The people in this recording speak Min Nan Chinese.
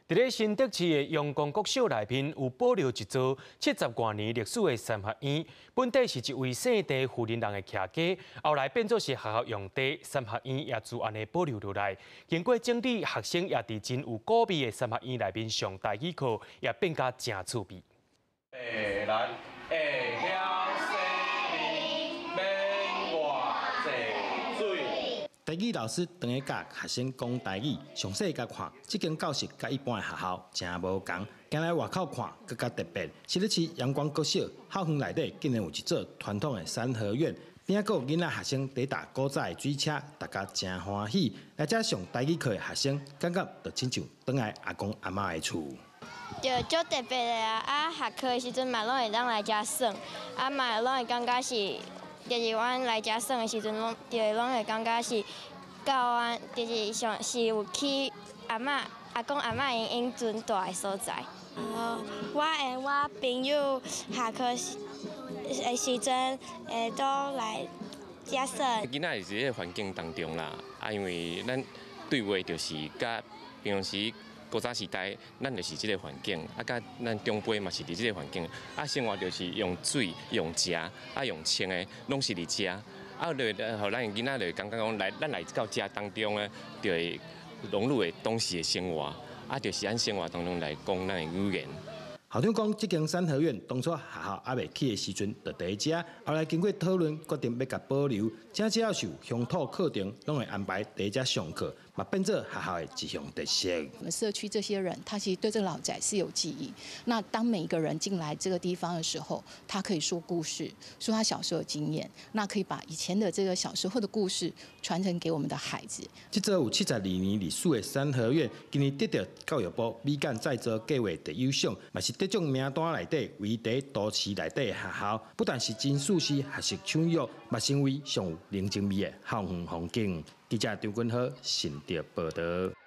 佇咧新竹市的陽光國小內面有保留一座七十外年歷史的三合院，本底是一位姓鄭富人的徛家，後來變做是學校用地，三合院也就按呢保留落來。經過整理，學生也佇真有古味的三合院內面上台語課，也變甲誠趣味。咱會曉洗面，免偌濟水。台語老師當咧教學生講台語，詳細共看，這間教室佮一般的學校誠無仝，行來外口看，閣較特別。新竹市陽光國小校園內底竟然有一座傳統的三合院，邊仔閣有囡仔學生佇搭古早的水車，大家誠歡喜。來遮上台語課的學生，感覺就親像轉來阿公阿嬤的厝。就足特別的啊！啊，下課的時陣嘛，攏會當來遮耍，啊嘛攏會感覺是，就是阮來遮耍的時陣，攏就攏會感覺是到阮，就是像是有去阿嬤、阿公阿嬤𪜶以陣住的所在。哦，我和我朋友下課的時陣會都來遮耍。囡仔是佇這個環境當中啦，啊，因為咱對話就是佮平常時。古早時代，咱就是這个環境，啊，佮咱長輩嘛是佇這个環境，啊，生活就是用水、用食、啊，用穿的，攏是佇遮，啊，就予咱囡仔就感覺講來，咱來到遮當中呢，就會融入的當時的生活，啊，就是按生活當中來講咱的語言。校長講，這間三合院當初學校猶未起的時陣就佇遮，後來經過討論，決定欲共保留。這只要是有鄉土課程，攏會安排佇遮上課，嘛變做學校的一項特色。我們社區這些人，他其實對這個老宅是有記憶。那當每一個人進來這個地方的時候，他可以說故事，說他小時候的經驗，那可以把以前的這個小時候的故事傳承給我們的孩子。這座有72年歷史的三合院，今年得著教育部美感再造計畫特優賞，嘛是得獎名單內底唯一佇都市內底的學校，不但是真舒適學習場域，嘛成為上有人情味的校園風景。記者張君豪新竹報導。